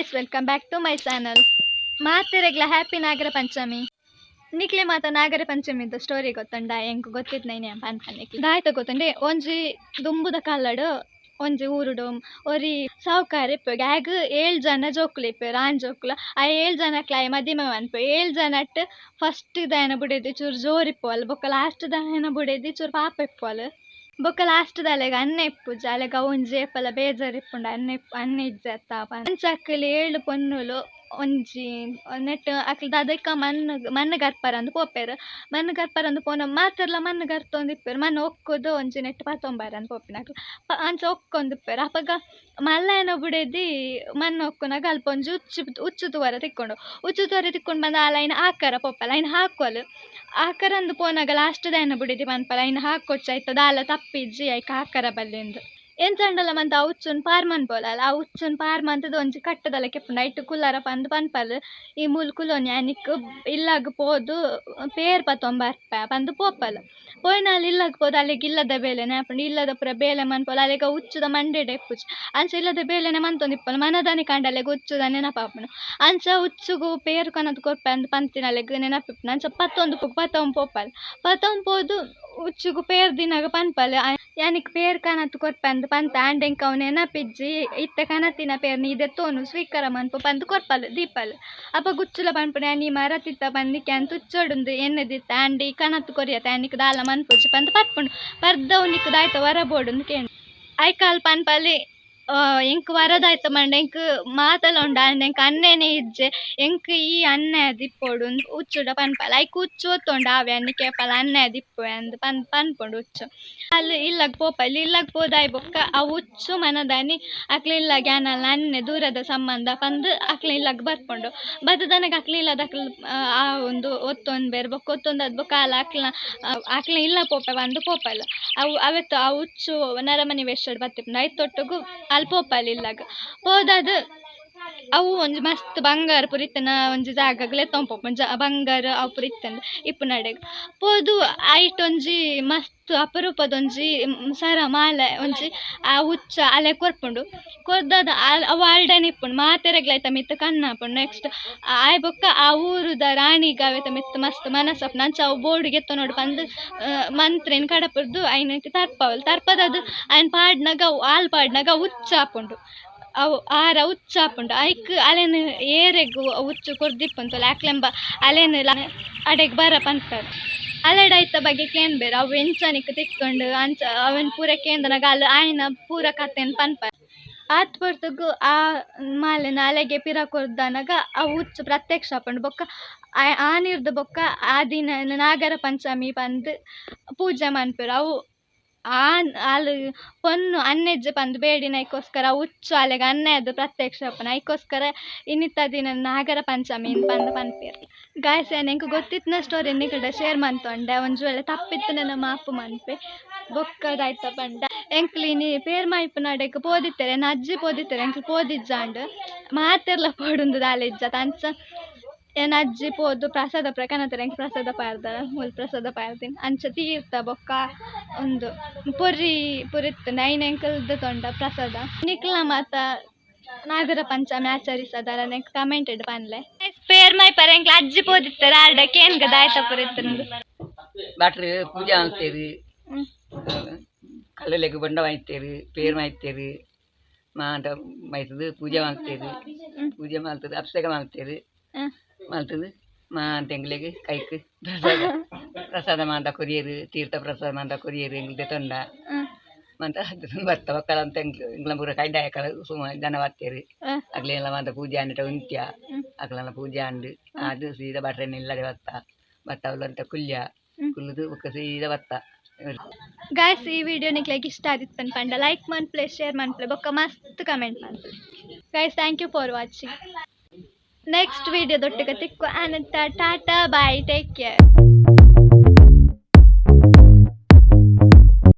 Guys, welcome back to my channel. ಮಾತೆರೆಗ್ಲ happy Nagara Panchami. ನಿಕ್ಲೆ ಮಾತ ನಾಗರ ಪಂಚಮಿದ ಸ್ಟೋರಿ ಗೊತ್ತುಂಡ? ಎಂಕ್ ಗೊತ್ತಿತ್ತು ನೈನೆ ಪನ್ಪನಿಕ್ ದಾಯ್ತ ಗೊತ್ತುಂಡೆ. ಒಂಜಿ ದುಂಬುದ ಕಾಲಡ್ ಒಂಜಿ ಊರುಡು ಒರಿ ಸಾವುಕಾರ ಇಪ್ಪುಗೆ. ಆಯಗ್ ಏಳ್ ಜನ ಜೋಕುಲು ಇಪ್ಪೆರ್, ಆಣ್ ಜೋಕುಲು. ಆ ಏಳ್ ಜನಕ್ಲ ಆಯೆ ಮದಿಮೆ ಮನ್ಪುವೆ. ಏಳ್ ಜನಟ್ ಫಸ್ಟ್ ದಾಯನ ಬುಡೆದಿ ಚೂರು ಜೋರು ಇಪ್ಪುವಲ್, ಬೊಕ್ಕ ಲಾಸ್ಟ್ ದಾಯನ ಬುಡೆದಿ ಚೂರು ಪಾಪ ಇಪ್ಪುವಲ್. ಬೊಕ್ಕ ಲಾಸ್ಟ್ ಅಲೆಗ್ ಅಣ್ಣೆ ಇಪ್ಪುಜಿ. ಅಲೆಗ್ ಅವು ಒಂಜಿ ಏಪಲ ಬೇಜಾರ್ ಇಪ್ಪುಂಡು, ಅಣ್ಣೆ ಅಣ್ಣೆ ಇಜ್ಜತ್ತ. ಅಂಚ ಅಕ್ಲ್ ಏಳ್ ಪೊನ್ನುಲು ಒಂಜಿ ನೆಟ್ ಅಕ್ಲ್ ದಾದೈಕ ಮಣ್ಣ್ ಮಣ್ಣ್ ಗರ್ಪರಂದ್ ಪೋಪೆರ್. ಮಣ್ಣ್ ಗರ್ಪರಂದ್ ಪೋನ ಮಾತೆರ್ಲ ಮಣ್ಣ್ ಗರ್ತೊಂದು ಇಪ್ಪೆರ್. ಮಣ್ಣ್ ಒಕ್ಕುದು ಒಂಜಿ ನೆಟ್ ಪತೊಂಬಾರಂದ್ ಪೋಪಿನಕ್ಲ್. ಅಂಚ ಒಕ್ಕೊಂದು ಇಪ್ಪೆರ್. ಅಪಗ ಮಲ್ಲಯನ ಬುಡೆದಿ ಮಣ್ಣ್ ಒಕ್ಕುನಗ ಅಲ್ಪ ಒಂಜಿ ಉಚ್ಚು ಉಚ್ಚು ತೂವರೆ ತಿಕ್ಕುಂಡು. ಉಚ್ಚು ತೂವರೆ ತಿಕ್ಕುಂಡು ಪಂಡ ಆಲ್ ಐನ್ ಹಾಕರ ಪೋಪಲ್. ಐನ್ ಹಾಕುವಲ್. ಹಾಕರಂದ್ ಪೋನಗ ಲಾಸ್ಟ್ ದಾಯನ ಬುಡೆದಿ ಪನ್ಪಲ್, ಐನ್ ಹಾಕೊಚ್ಚಿ, ಐತ ದಾಲ ತಪ್ಪಿಜ್ಜಿ, ಐಕ್ ಹಾಕರ ಬಲ್ಲಿಂದ್. ಎಂಚಂಡಲ ಮಂತ್ ಆ ಉಚ್ಚುನ್ ಪಾರ್ ಮನ್ಪೊಲ್. ಆ ಉಚ್ಚುನ್ ಪಾರ್ ಮಂತುದು ಒಂಜಿ ಕಟ್ಟದಲೆಕ ಇಪ್ಪುಂಡು, ಐಟ್ ಕುಲ್ಲರ ಪಂದ್ ಪನ್ಪಲ್. ಈ ಮೂಲು ಕುಲೊನಿ, ಯಾನಿಕ್ ಇಲ್ಲಗ್ ಪೋದು ಪೇರ್ ಪತೊಂಬರ್ಪೆ ಪಂದ್ ಪೋಪಲ್. ಪೋಯಿನಾಲ್ ಇಲ್ಲಗ್ ಪೋದು ಅಲೆಗ್ ಇಲ್ಲದ ಬೇಲೆನೆ ಆಪುಂಡು. ಇಲ್ಲದ ಪೂರ ಬೇಲೆ ಮನ್ಪೊಲು. ಅಲೆಗ್ ಆ ಉಚ್ಚುದ ಮಂಡೆಡೆ ಇಪ್ಪುಜಿ. ಅಂಚ ಇಲ್ಲದ ಬೇಲೆನೆ ಮಂತೊಂದಿಪ್ಪೊಲು. ಮನದಾನಿ ಕಾಂಡ ಅಲೆಗ್ ಉಚ್ಚುದ ನೆನಪಾಪುಂಡು. ಅಂಚ ಉಚ್ಚುಗು ಪೇರ್ ಕನತ್ ಕೊರ್ಪೆ ಅಂದ್ ಪಂತಿನ ಅಲೆಗ್ ನೆನಪಿಪ್ಪುಂಡು. ಅಂಚ ಪತ್ತೊಂದು ಪತ್ತೊಂದು ಪೋಪಲ್. ಪತ್ತೊಂದು ಪೋದು ಉಚ್ಚುಗು ಪೇರ್ ದಿನಗ ಪನ್ಪಲ್, ಯಾನಿಕ್ ಪೇರ್ ಕನತ್ ಕೊರ್ಪೆ ಅಂದ್ ಪಂತ, ಆಂಡ ಎಂಕ್ ಅವು ನೆನಪಿಜ್ಜಿ, ಇತ್ತೆ ಕನತಿನ ಪೇರ್ನ್ ಈ ದೆತ್ತೊನು ಸ್ವೀಕಾರ ಮನ್ಪು ಪಂದ್ ಕೊರ್ಪಲ್, ದೀಪಲ್. ಅಪಗ ಉಚ್ಚುಲ ಪನ್ಪುಂಡು, ಯಾನ್ ಈ ಮರತಿತ್ತ ಪಂದಿಕ್ಕೆ ಯಾನ್ ತುಚ್ಚೊಡುಂದು ಎನ್ನುದಿತ್ತೆ, ಆಂಡ ಈ ಕನತ್ ಕೊರಿಯತ, ಯಾನಿಕ್ ದಾಲ ಮನ್ಪುಜಿ ಪಂದ್ ಪರ್ಪುಂಡು. ಪರ್ದವು ನಿಕ್ ದಾಯ್ತ ವರ ಬೋಡುಂದು ಕೇಂಡು. ಐಕಾಲ್ ಪನ್ಪಲಿ, ಎಂಕ್ ವರದಾಯ್ತ ಮಂಡ ಎಂಕ್ ಮಾತಲ ಉಂಡು, ಆಂಡ ಎಂಕ್ ಅಣ್ಣೆನೇ ಇಜ್ಜೆ, ಎಂಕ್ ಈ ಅಣ್ಣೆ ಆದಿಪ್ಪೊಡು ಉಚ್ಚುಡ ಪನ್ಪಲ್. ಐಕ್ ಉಚ್ಚು ಒತ್ತೊಂಡು, ಆವೆ ಅಣ್ಣೆ ಕೇಪಲ ಅಣ್ಣೆ ಆದಿಪ್ಪುವೆ ಅಂದ್ ಪನ್ಪುಂಡು ಉಚ್ಚು. ಅಲ್ಲಿ ಇಲ್ಲಗ್ ಪೋಪಲ್. ಇಲ್ಲಗ್ ಪೋದಾಯ್ ಬೊಕ್ಕ ಆ ಉಚ್ಚು ಮನದಾನಿ ಅಕ್ಲ ಇಲ್ಲಗ್ ಯಾನಲ್ಲ ಅಣ್ಣೆ, ದೂರದ ಸಂಬಂಧ ಪಂದ್ ಅಕ್ಲ ಇಲ್ಲಗ್ ಬರ್ಪುಂಡು. ಬತ್ತದನಗ ಅಕ್ಲ ಇಲ್ಲದ ಅಕ್ಲ್ ಆ ಒಂದು ಒತ್ತೊಂಬೆರ್. ಬೊಕ್ಕ ಒತ್ತೊಂದಾದ್ ಬೊಕ್ಕ ಅಲ್ ಅಕ್ಲ್ನ ಅಕ್ಲ್ನ ಇಲ್ಲ ಪೋಪೆ ಪಂದ್ ಪೋಪಲ್. ಅವು ಅವೆತ್ ಆ ಉಚ್ಚು ನರಮನಿ ವೇಷಡ್ ಬತ್ತಿಪ್ಪುಂಡು. ಐತೊಟ್ಟುಗು ಅಲ್ ಪೋಪಲ್. ಇಲ್ಲಗ್ ಪೋದಾದ್ ಅವು ಒಂಜಿ ಮಸ್ತ್ ಬಂಗಾರ ಪೂರ ಇತ್ತಿನ ಒಂಜಿ ಜಾಗಗ್ ಲೆತ್ತೊಂದು ಪೋಪುಂಡು. ಬಂಗಾರ ಅವು ಪೂರ ಇತ್ತುಂಡು ಇಪ್ಪುನಡೆಗ್ ಪೋದು ಐಟ್ ಒಂಜಿ ಮಸ್ತ್ ಅಪರೂಪದ ಒಂಜಿ ಸರ ಮಾಲೆ ಒಂಜಿ ಆ ಉಚ್ಚ ಅಲೆ ಕೊರ್ಪುಂಡು. ಕೊರ್ದದ ಅವು ಅಲ್ಡನೆ ಇಪ್ಪುಂಡು. ಮಾತೆರೆಗ್ಲ ಐತ ಮಿತ್ತ್ ಕಣ್ಣಾಪುಂಡು. ನೆಕ್ಸ್ಟ್ ಆಯ್ ಬೊಕ್ಕ ಆ ಊರುದ ರಾಣಿಗ್ ಅವೆತ ಮಿತ್ತ್ ಮಸ್ತ್ ಮನಸ್ಸಾಪುಂಡು. ಅಂಚ ಅವು ಬೋಡು ಗೆತ್ತೊನೊಡು ಪಂದ್ ಮಂತ್ರಿನ್ ಕಡಪುರ್ದು ಐನ್ ತರ್ಪವಲ್. ತರ್ಪದದ್ ಐನ್ ಪಾಡ್ನಗ ಅವು ಆಲ್ ಪಾಡ್ನಗ ಉಚ್ಚ ಆಪುಂಡು. ಅವು ಆರ ಉಚ್ಚ ಆಪುಂಡು. ಐಕ್ ಅಲೆನ್ ಏರೆಗ್ ಉಚ್ಚು ಕೊರ್ದಿಪ್ಪುಂತೊಲೆ ಅಕ್ಲೆಂಬ ಅಲೆನ್ ಅಡೆಗ್ ಬರ ಪನ್ಪೆರ್. ಅಲೆಡ ಐತ ಬಗ್ಗೆ ಕೇನ್ಬೆರ್, ಅವು ಎಂಚ ನಿಕ್ಕ್ ತಿಕ್ಕುಂಡು ಅಂಚ ಅವೆನ್ ಪೂರ ಕೇಂದನಗ ಅಲ್ ಆಯಿನ ಪೂರ ಕತೆನ್ ಪನ್ಪಲ್. ಆತ್ ಪೊರ್ತುಗು ಆ ಮಾಲೆನ್ ಅಲೆಗೆ ಪಿರ ಕೊರ್ದನಗ ಆ ಉಚ್ಚು ಪ್ರತ್ಯಕ್ಷ ಆಪುಂಡು. ಬೊಕ್ಕ ಆನಿರ್ದ್ ಬೊಕ್ಕ ಆ ದಿನ ನಾಗರ ಪಂಚಮಿ ಪಂದ್ ಪೂಜೆ ಮನ್ಪೆರ್. ಅವು ಆನ್ ಆಲ್ ಪೊನ್ನು ಅನ್ನೆಜ್ಜೆ ಪಂದ್ ಬೇಡಿನೈಕೋಸ್ಕರ ಉಚ್ಚು ಅಲೆಗ್ ಅಣ್ಣೆ ಆದ್ ಪ್ರತ್ಯಕ್ಷ ಆಪುನ ಐಕೋಸ್ಕರ ಇನ್ನಿತ್ತ ದಿನ ನಾಗರ ಪಂಚಮಿ ಪಂದ್ ಪನ್ಪೆರ್. ಗಾಯ್ಸ್, ಯಾನ್ ಎಂಕ್ ಗೊತ್ತಿತ್ತಿನ ಸ್ಟೋರಿ ನಿಕಲ್ಡ ಶೇರ್ ಮಂತೊಂಡೆ. ಒಂಜಿ ವೇಳೆ ತಪ್ಪಿತ್ತುಂಡ ಮಾಪು ಮನ್ಪೆ. ಬೊಕ್ಕ ದಾಯ್ತ ಪಂಡ, ಎಂಕ್ಲು ಇನಿ ಪೇರ್ ಮೈಪುನಡೆಗ್ ಪೋದಿತ್ತೆರ್. ಎನ್ನ ಅಜ್ಜಿ ಪೋದಿತ್ತೆರ್, ಎಂಕ್ಲು ಪೋದಿಜ್ಜಾಂಡ್. ಮಾತೆರ್ಲ ಪೋಡುಂದು ದಾಲ ಇಜ್ಜತ. ಅಂಚ ಎನ್ನ ಅಜ್ಜಿ ಪೋದು ಪ್ರಸಾದ ಪೂರ ಕನತೆರ್. ಎಂಕ್ ಪ್ರಸಾದ ಪಾಡ್ದನ ಮೂಲು ಪ್ರಸಾದ ಪಾಡ್ದಿನಿ. ಅಂಚ ತೀರ್ಥ ಬೊಕ್ಕ ಉಂದು ಪೊರಿ ಪೂರ ಇತ್ತ್ಂಡ್. ಐನ್ ಎಂಕುಲು ದೆತೊಂಡ ಪ್ರಸಾದ. ನಿಕ್ಲ್ನ ಮಾತ ನಾಗರ ಪಂಚಮಿ ಆಚರಿಸದರ ಎಂಕ್ ಕಮೆಂಟ್ ಡ್ ಪನ್ಲೆ. ಪೇರ್ ಮೈಪರೆ ಎಂಕ್ಲ ಅಜ್ಜಿ ಪೋದಿತ್ತೆರ್. ಆಲ್ಡ ಕೇನ್ಗ ದಾಯ್ತ ಪೂರ ಇತ್ತ್ಂಡ್. ಭಟ್ರು ಪೂಜೆ ಮಲ್ತೆರ್, ಕಲ್ಲುಲೆಗ್ ಬೊಂಡ ಮೈತೆರ್, ಪೇರ್ ಮೈತೆರ್, ಮಾತ ಮೈತುದು ಪೂಜೆ ಮಲ್ತೆರ್. ಪೂಜೆ ಮಲ್ತುದು ಅಭಿಷೇಕ ಮಲ್ತೆರ್. ಮಲ್ತುದು ಮಾತ ಎಂಕ್ಲೆಗ್ ಕೈಕ್ ಪ್ರಸಾದ ಪ್ರಸಾದ ಮಾತ ಕೊರಿಯೆರ್. ತೀರ್ಥ ಪ್ರಸಾದ ಮಾತ ಕೊರಿಯೆರ್. ಎಂಕ್ಲು ದೆತೊಂಡ ಮಾತ ದೆತೊಂದು ಬತ್ತ. ಬೊಕ್ಕ ಅಂತ ಎಂಕ್ಲು ಎಂಕ್ಲ ಪೂರ ಕೈದಾಯ ಸುಮಾರು ಜನ ಬತ್ತೆರ್. ಅಕ್ಲೆಲ್ಲ ಮಾತ ಪೂಜೆ ಆಂಡ ಉಂತ್ಯ. ಅಕ್ಲೆನ ಪೂಜೆ ಆಂಡ್ ಅದು ಸೀದಾ ಭಟ್ರೆನ ಇಲ್ಲಡೆ ಬತ್ತ. ಬತ್ತ ಅವ್ಲಂತ ಕುಲ್ಯ. ಕುಲ್ಲುದು ಬೊಕ್ಕ ಸೀದಾ ಬತ್ತ. ಗಾಯ್ಸ್, ಈ ವಿಡಿಯೋ ನಿಕ್ಲೆಗ್ ಇಷ್ಟ ಆದಿತ್ತನ್ ಪಂಡ ಲೈಕ್ ಮನ್ಪುಲೆ, ಶೇರ್ ಮನ್ಪುಲೆ, ಬೊಕ್ಕ ಮಸ್ತ್ ಕಮೆಂಟ್ ಮನ್ಪುಲೆ. Guys, thank you for watching. Next video ದೊಟ್ಟಿಗೆ ತಿಕ್ಕು ಅನಂತ. Tata, bye, take care.